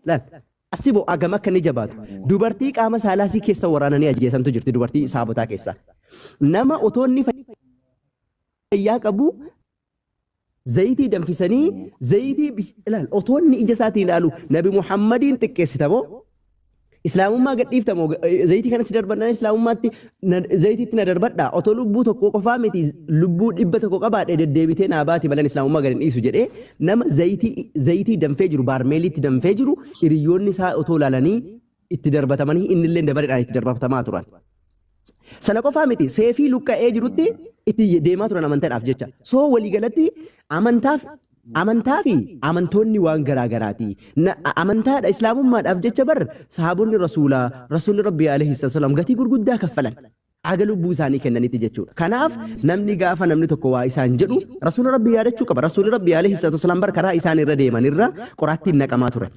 Laal. Assi boo agam akka inni jabaatu. Dubartii qaama saalaa isii keessa waraananii ajjeesantu jirti dubartii saabotaa keessaa. Nama otoo inni fayyaa qabu zayitii danfisanii zayitii ilaal otoo inni ija isaatiin ilaalu Nabi Muhammadiin xiqqeessita moo Islaamummaa gadhiifta moo zayitii kanatti darbannaan Islaamummaatti zayitiitti na darbadhaa otoo lubbuu tokko qofaa miti lubbuu 100 qabaadhe deddeebitee naa baati malee Islaamummaa gad hin dhiisu jedhee nama zayitii danfee jiru baarmeeliitti danfee jiru hiriyyoonni isaa otoo ilaalanii itti darbatamanii innillee dabareedhaan itti darbatamaa turan. Sana qofaa miti seefii luqqa'ee jirutti itti deemaa turan amantaadhaaf jecha. So waliigalatti amantaaf amantaa fi amantoonni waan garaa garaati. Amantaadha islaamummaadhaaf jecha bar sahaabonni rasuulaa rasuulli rabbii alayhi salaam gatii gurguddaa kaffalan. Haga lubbuu isaanii kennanitti jechuudha. Kanaaf namni gaafa namni tokko waa isaan jedhu rasuula rabbii yaadachuu qaba. Rasuulli rabbii alayhi salaam bar karaa isaan irra deeman irra qoraattiin naqamaa ture.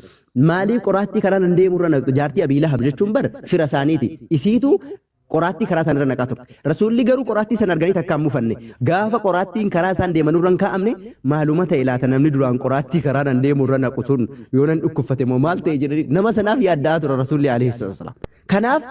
Maalii qoraattii karaa nan deemu irra naqxu jaartii Abii Lahab jechuun bar fira isaaniiti. Isiitu qoraattii karaa isaan irra naqaa turte. Rasuulli garuu qoraattii sana arganii takka hin mufanne. Gaafa qoraattiin karaa isaan deeman irra hin kaa'amne maaluma ta'e laata namni duraan qoraattii karaa nan deemu irra naqu sun yoo nan dhukkubfate moo maal ta'e jedhanii nama sanaaf yaadda'aa tura Rasuulli alayhi salaam. Kanaaf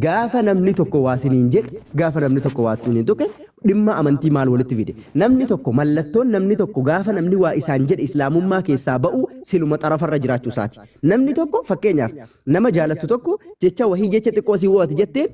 Gaafa namni tokko waa siniin jedhe, gaafa namni tokko waa siniin tuqe, dhimma amantii maal walitti fide? Namni tokko mallattoon namni tokko gaafa namni waa isaan jedhe islaamummaa keessaa ba'uu siluma xarafarra jiraachuu isaati. Namni tokko fakkeenyaaf nama jaalattu tokko jecha wahii jecha xiqqoo si wo'ati jetteen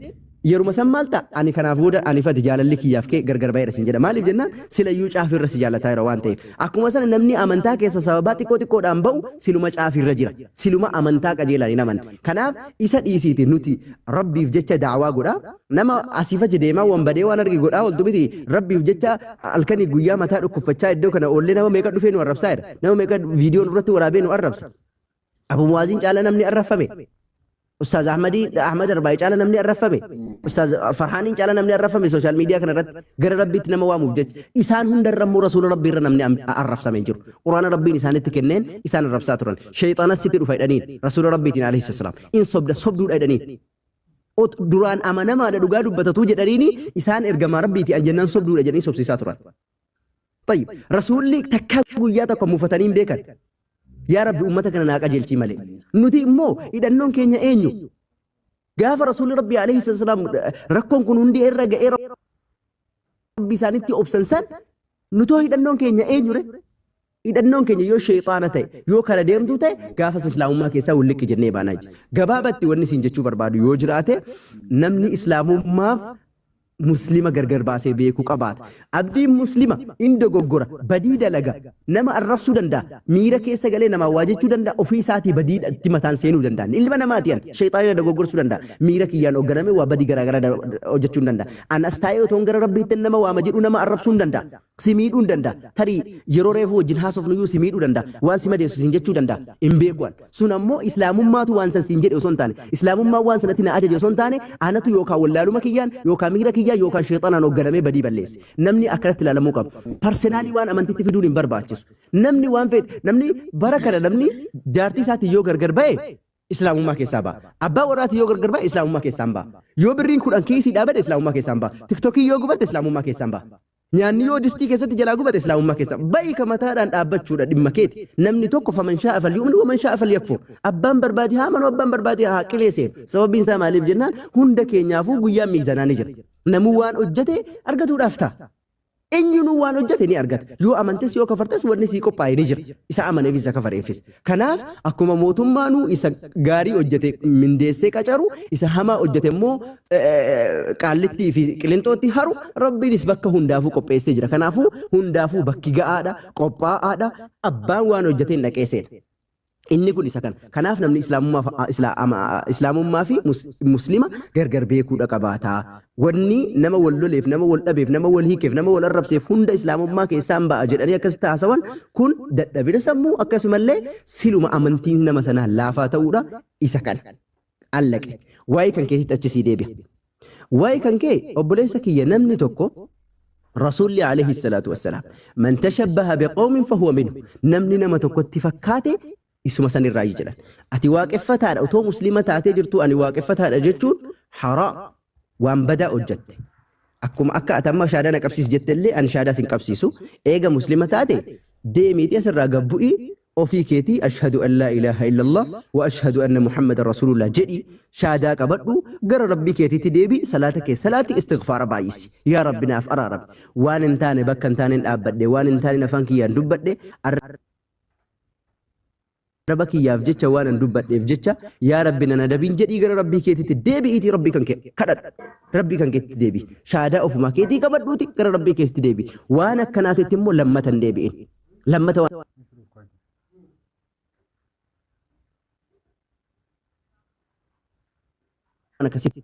yeruma san maal ta'a ani kanaaf booda ani fati jaalalli kiyyaaf kee gargar ba'eera sin jedha. Maaliif jennaan silayyuu caafirra si jaalataa jira waan ta'eef. Akkuma sana namni amantaa keessa sababaa xiqqoo xiqqoodhaan ba'u siluma caafirra jira. Siluma amantaa qajeelaan hin amanne. Kanaaf isa dhiisiiti nuti Rabbiif jecha da'waa godhaa nama asiif achi deemaa wanbadee waan arge godhaa ooltu miti Rabbiif jecha halkanii guyyaa mataa dhukkubfachaa iddoo kana oollee nama meeqa dhufee nu arrabsaa jira nama meeqa viidiyoo nurratti waraabee nu arrabsa Abu Muwaaziin caala namni arrabfame Ustaaz Ahmadii Ahmad Arbaa'ii caala namni arrabfame Ustaaz Farhaaniin caala namni arrabfame sooshaal miidiyaa kana irratti gara Rabbiitti nama waamuuf jecha isaan hundarra immoo rasuula Rabbii irra namni arrabsame hin jiru Qur'aana Rabbiin isaanitti kenneen isaan arrabsaa turan. Sheyxaanas sitti dhufa jedhaniin. Rasuula Rabbiitiin alayhi salaam. In sobda sobduudha jedhaniin. Ot duraan amanamaadha dhugaa dubbatatuu jedhaniini isaan ergamaa Rabbiiti an jennaan sobduudha jedhanii sobsiisaa turan. Tayyib. Rasuulli takkaa guyyaa tokko mufatanii hin beekan. Yaa Rabbi ummata kana naa qajeelchii malee. Nuti immoo hidhannoon keenya eenyu? Gaafa Rasuulli Rabbii alayhi salaam rakkoon kun hundi irra ga'ee Rabbi isaanitti obsan san nutoo hidhannoon keenya eenyu re? Hidhannoon keenya yoo sheexaana ta'e, yoo kara deemtuu ta'e gaafas islaamummaa keessaa wulliqqi jennee baanaa jechuudha. Gabaabatti wanni isin jechuu barbaadu yoo jiraate namni islaamummaaf muslima gargar baasee beekuu qabaata. Abdiin muslima in dogoggora, badii dalaga, nama arrabsuu danda'a, miira keessa galee namaan waa jechuu danda'a, ofii isaatii badii itti mataan seenuu danda'a. Ilma namaati an, sheexaanina dogoggorsuu danda'a. Miira kiyyaan hoogganamee waa badii garaagaraa hojjechuu hin danda'a. An as taa'ee otoon gara Rabbiittin nama waama jedhuu nama arrabsuu hin danda'a. Si miidhuu hin danda'a. Tarii yeroo reefuu wajjin haasofnu iyyuu si miidhuu danda'a. Waan si madeessu siin jechuu danda'a. Hin beeku an. Sun ammoo Islaamummaatu waan san siin jedhe osoo hin taane, Islaamummaan waan sanatti na ajaje osoo hin taane, anatu yookaan wallaaluma kiyyaan, yookaan miira kiyyaan, yookaan sheexanaan hoogganamee badii balleesse. Namni akkanatti ilaalamuu qaba. Parsenaalii waan amantitti fiduun hin barbaachisu. Namni waan feete, namni bara kana namni jaartii isaatiin yoo gargar ba'e, Islaamummaa keessaa ba'a. Abbaa warraatiin yoo gargar ba'e Islaamummaa keessaan ba'a. Yoo birriin 10 kiisii dhaabate Islaamummaa keessaan ba'a. Tiktokii yoo gubatte Islaamummaa keessaan ba'a. Nyaanni yoo distii keessatti jalaa gubate Islaamummaa keessaa ba'i ka mataadhaan dhaabbachuudha dhimma keeti. Namni tokko faman shaa'a falyu'min waman shaa'a falyakfur. Abbaan barbaade haa amanu abbaan barbaade haa qilee seenu. Sababiin isaa maaliif jennaan hunda keenyaafuu guyyaan miizanaa ni jira. Namuu waan hojjete argatuudhaaf ta'a. Eenyunuu waan hojjate ni argata. Yoo amantes yoo kafartes wanni sii qophaa'e ni jira. Isa amaneefis isa kafareefis. Kanaaf akkuma mootummaanuu isa gaarii hojjate mindeessee qacaru, isa hamaa hojjate immoo qaallittii fi qilinxootti haru Rabbiinis bakka hundaafuu qopheessee jira. Kanaafuu hundaafuu bakki ga'aadha, qophaa'aadha. Abbaan waan hojjateen dhaqee seena. Inni kun isa kana. Kanaaf namni Islaamummaa fi Muslima gargar beekuudha qabaata. Wanni nama wal loleef, nama wal dhabeef, nama wal hiikeef, nama wal arrabseef hunda Islaamummaa keessaan ba'a jedhanii akkasitti haasawan kun dadhabina sammuu akkasumallee siluma amantiin nama sanaa laafaa ta'uudha isa kana. Allaqe. Waa'ee kan keetitti achi sii deebi'a. Waa'ee kan kee obboleessa kiyya namni tokko Rasuulli alayhi salaatu wassalaam man tashabbaha biqawmin fahuwa minhu namni nama tokkotti fakkaate isuma san irraa jedhan. Ati waaqeffataadha otoo muslima taatee jirtuu ani waaqeffataadha jechuun haraam waan badaa hojjatte. Akkuma akka ati amma shaadaa na qabsiisi jettellee ani shaadaa sin qabsiisu. Eega muslima taate deemiitii asirraa gad bu'ii Ofii keetii ashhadu an laa ilaaha illallah wa ashhadu anna Muhammadan rasuulullah jedhi shaadaa qabadhu gara Rabbii keetiitti deebi'i salaata kee salaati istighfaara baay'isi. Yaa Rabbi naaf araarami. Waan hin taane bakka hin taaneen dhaabbadhe waan hin taaneen afaan kiyyaan dubbadhe arraba kiyyaaf jecha waan an dubbadheef jecha yaa Rabbi nan adabin jedhii gara Rabbii keetiitti deebi'iitii Rabbii kan kee kadhadhu. Rabbii kan keetitti deebi'i. Shaadaa ofumaa keetii qabadhuuti gara Rabbii keetitti deebi'i. Waan akkanaatitti immoo lammata hin deebi'in. Lammata waan akkasiitti.